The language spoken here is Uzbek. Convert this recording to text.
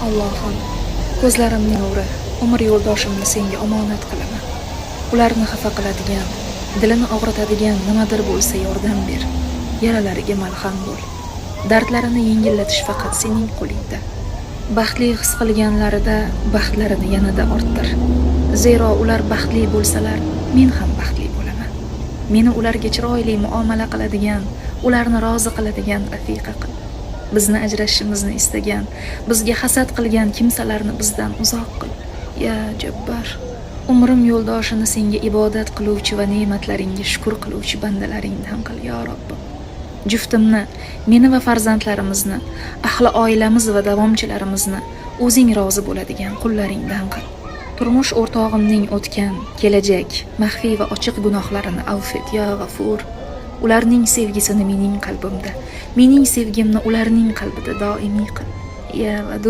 Allohim, ko'zlarimning nuri, umr yo'ldoshimni senga omonat qilaman. Ularni xafa qiladigan, dilini og'ritadigan nimadir bo'lsa, yordam ber. Yaralariga malham bo'l. Dardlarini yengillatish faqat sening qo'lingda. Baxtli his qilganlarida baxtlarini yanada orttir. Zero ular baxtli bo'lsalar, men ham baxtli bo'laman. Meni ularga chiroyli muomala qiladigan, ularni rozi qiladigan rafiqa qil. Bizni ajrashishimizni istagan, bizga hasad qilgan kimsalarni bizdan uzoq qil. Ya Jabbar, umrim yo'ldoshini senga ibodat qiluvchi va ne'matlaringga shukr qiluvchi bandalaringdan qil, yo Robbim. Juftimni, meni va farzandlarimizni, ahli oilamiz va davomchilarimizni o'zing rozi bo'ladigan qullaringdan qil. Turmush o'rtog'imning o'tgan, kelajak, maxfiy va ochiq gunohlarini avf et, ya G'afur. Ularning sevgisini mening qalbimda, mening sevgimni ularning qalbida doimiy qil. Ya Vadud.